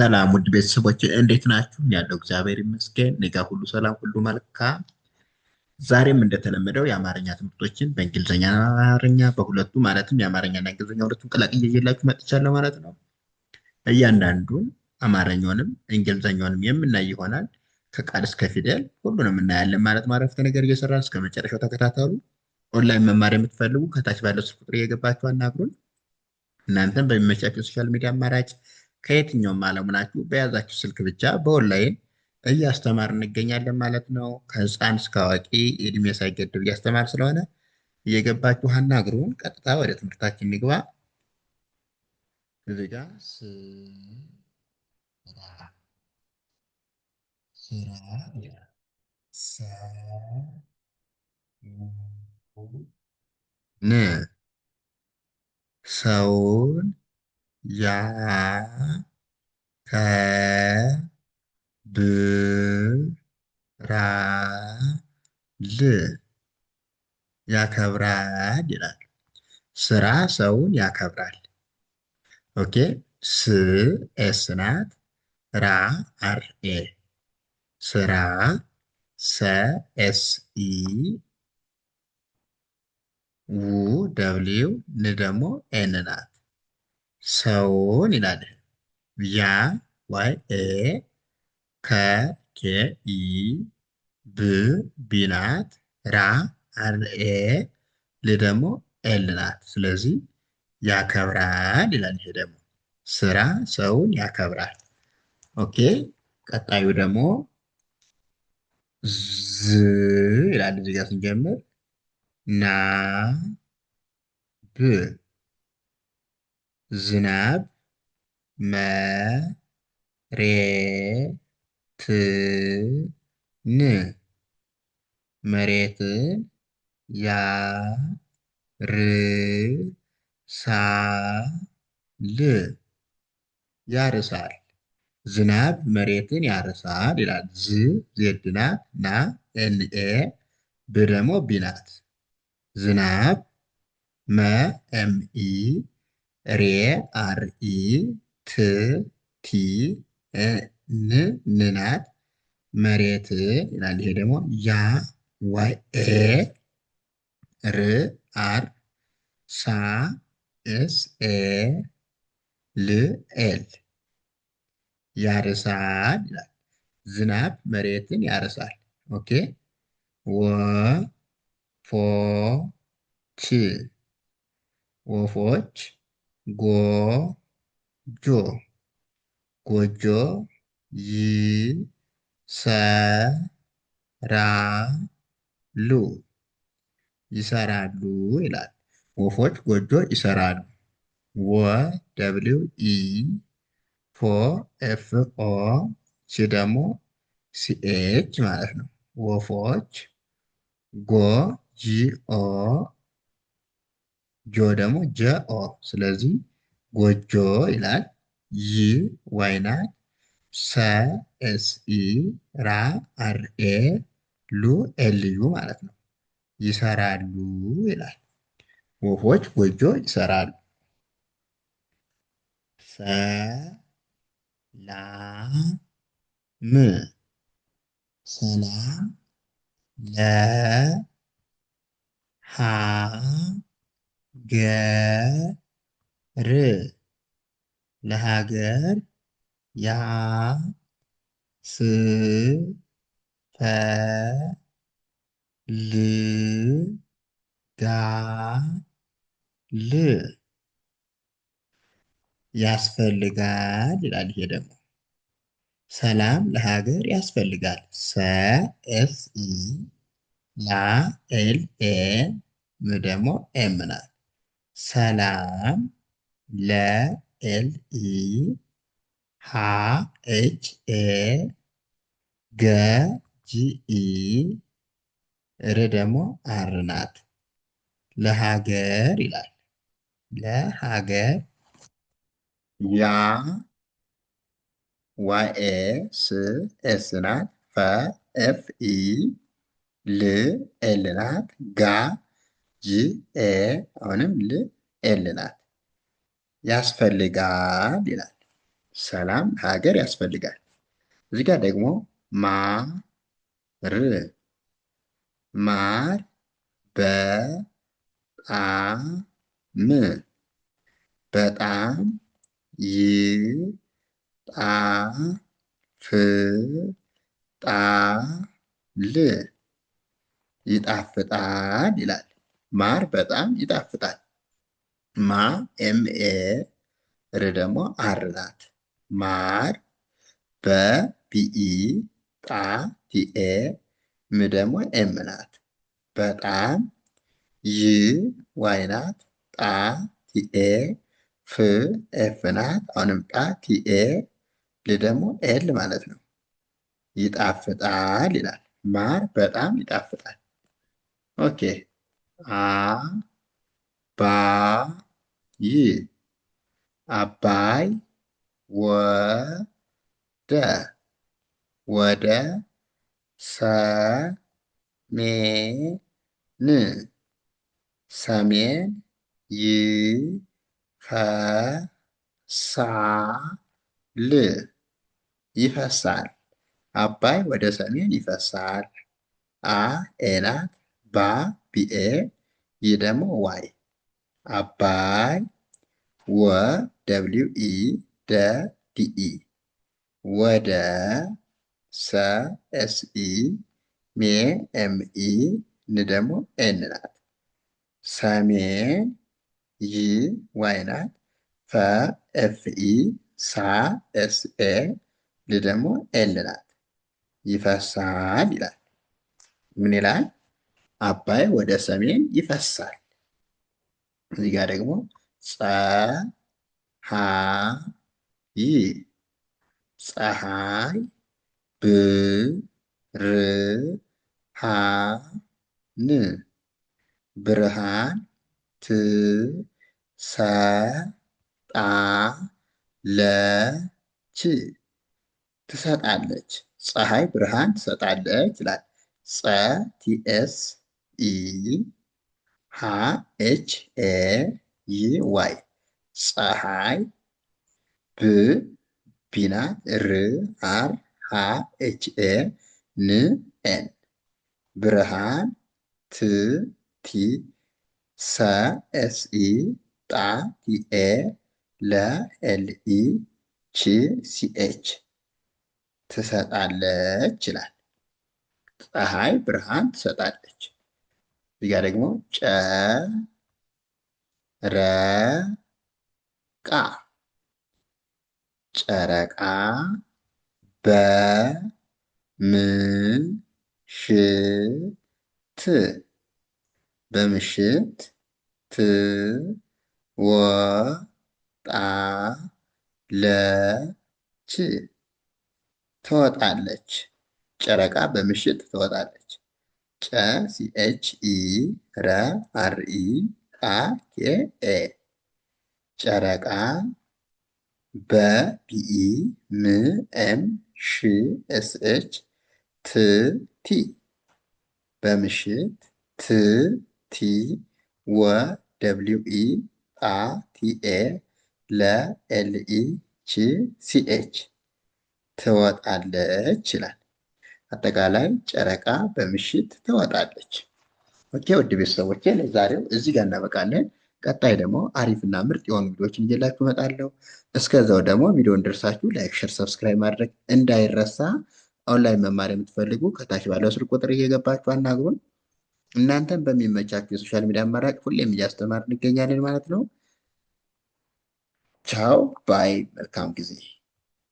ሰላም ውድ ቤተሰቦች እንዴት ናችሁ? ያለው እግዚአብሔር ይመስገን፣ እኔ ጋር ሁሉ ሰላም፣ ሁሉ መልካም። ዛሬም እንደተለመደው የአማርኛ ትምህርቶችን በእንግሊዝኛ አማርኛ በሁለቱ ማለትም የአማርኛና እንግሊዝኛ ሁለቱን ቀላቅዬ ይዤላችሁ መጥቻለሁ ማለት ነው። እያንዳንዱን አማርኛውንም እንግሊዝኛውንም የምናይ ይሆናል። ከቃል እስከ ፊደል ሁሉንም እናያለን ማለት ነው። አረፍተ ነገር እየሰራን እስከ መጨረሻው ተከታተሉ። ኦንላይን መማር የምትፈልጉ ከታች ባለው ስልክ ቁጥር እየገባችሁ አናግሩን። እናንተም በሚመቻችሁ social media አማራጭ ከየትኛውም ዓለም ናችሁ በያዛችሁ ስልክ ብቻ በኦንላይን እያስተማር እንገኛለን ማለት ነው። ከህፃን እስከ አዋቂ እድሜ ሳይገድብ እያስተማር ስለሆነ እየገባችሁ አናግሩን። ቀጥታ ወደ ትምህርታችን እንግባ። እዚህ ጋ ስራ ስራ ሰ ን ሰውን ያ ከ ብ ራ ል ያከብራል ይላል። ስራ ሰውን ያከብራል። Okay ስ S ናት። ራ R A ስራ ሰ S E ው W ን ደግሞ N ናት። ሰውን ይላል። ያ Y A ከ K E ብ B ናት። ራ R A ል ደግሞ L ናት። ስለዚህ ያከብራል ይላል። ይሄ ደግሞ ስራ ሰውን ያከብራል። Okay ቀጣዩ ደግሞ ዝ ይላል። እዚህ ጋር ስንጀምር ና ብ ዝናብ መ ሬ ት ን መሬትን ያ ር ሳ ል ያርሳል። ዝናብ መሬትን ያርሳል ይላል። ዝ Z ናት። ና N A ብ ደግሞ B ናት። ዝናብ መ M E ሬ R E ት T ን ን ናት። መሬት ይላል። ይሄ ደግሞ ያ Y A ር R ሳ S A ል L ያርሳል ይላል። ዝናብ መሬትን ያርሳል። Okay ወ ፎ ች ወፎች ጎ ጆ ጎጆ ይ ሰ ራ ሉ ይሰራሉ ይላል። ወፎች ጎጆ ይሰራሉ። ወ W E ፎ F O ች ደግሞ C H ማለት ነው። ወፎች ጎ G O ጆ ደግሞ J O። ስለዚህ ጎጆ ይላል። ይ Y ናት። ሰ S E ራ R A ሉ L U ማለት ነው። ይሰራሉ ይላል። ወፎች ጎጆ ይሰራሉ። ሰ ላ ም ሰላም ለ ሀ ገ ር ለሀገር ያ ስ ፈ ል ጋ ል ያስፈልጋል ይላል። ይሄ ደግሞ ሰላም ለሀገር ያስፈልጋል። ሰ S E ላ L A ም ደግሞ M ናት። ሰላም ለ L E ሃ H A ገ G E ር ደግሞ R ናት። ለሀገር ይላል። ለሀገር ያ Y A ስ S ናት። ፈ F E ል L ናት። ጋ G A አሁንም ል L ናት። ያስፈልጋል ይላል። ሰላም ለሀገር ያስፈልጋል። እዚህ ጋር ደግሞ ማር ማር በጣም በጣም ይጣፍጣል ይጣፍጣል ይላል። ማር በጣም ይጣፍጣል። ማ M A ር ደግሞ R ናት። ማር በ B E ጣ T A ም ደግሞ M ናት። በጣም ይ Y ናት። ጣ T A ፍ F ናት። አሁንም ጣ T A ል ደግሞ L ማለት ነው። ይጣፍጣል ይላል። ማር በጣም ይጣፍጣል። Okay አ ባ ይ አባይ ወደ ወደ ሰሜን ሰሜን ይፈሳል ይፈሳል። አባይ ወደ ሰሜን ይፈሳል። አ A ናት። ባ B A ይህ ደግሞ Y አባይ ወ W E ደ D E ወደ ሰ S E ሜ M E ን ደግሞ N ናት። ሰሜን ይ Y ናት። ፈ F E ሳ S A ል ደግሞ L ናት። ይፈሳል ይላል። ምን ይላል? አባይ ወደ ሰሜን ይፈሳል። እዚህ ጋር ደግሞ ፀ ሀ ይ ፀሐይ ብ ር ሀ ን ብርሃን ት ሰ ጣ ለ ች ትሰጣለች። ፀሐይ ብርሃን ትሰጣለች ይላል። ፀ T S E ሀ H A ይ Y ፀሐይ ብ B ናት ር R ሀ H A ን N ብርሃን ት T ሰ S E ጣ T A ለ L E ች C H ትሰጣለች ይላል። ፀሐይ ብርሃን ትሰጣለች። እዚህ ጋር ደግሞ ጨ ረ ቃ ጨረቃ በ ም ሽ ት በምሽት ት ወ ጣ ለ ች ትወጣለች። ጨረቃ በምሽት ትወጣለች። ጨ C H E ረ R E ቃ K A ጨረቃ በ B E ም M ሽ S H ት T በምሽት ት T ወ W E ጣ T A ለ L E ች C H ትወጣለች ይላል። አጠቃላይ ጨረቃ በምሽት ትወጣለች። Okay ውድ ቤተሰቦቼ ለዛሬው እዚህ ጋር እናበቃለን። ቀጣይ ደግሞ አሪፍና ምርጥ የሆኑ ቪዲዮዎችን ይዤላችሁ እመጣለሁ። እስከዛው ደግሞ ቪዲዮን ደርሳችሁ like፣ share፣ subscribe ማድረግ እንዳይረሳ። ኦንላይን መማር የምትፈልጉ ከታች ባለው ስልክ ቁጥር እየገባችሁ አናግሩን። እናንተን በሚመቻችሁ የ social media አማራጭ ሁሌም እያስተማርን እንገኛለን ማለት ነው። ቻው bye። መልካም ጊዜ።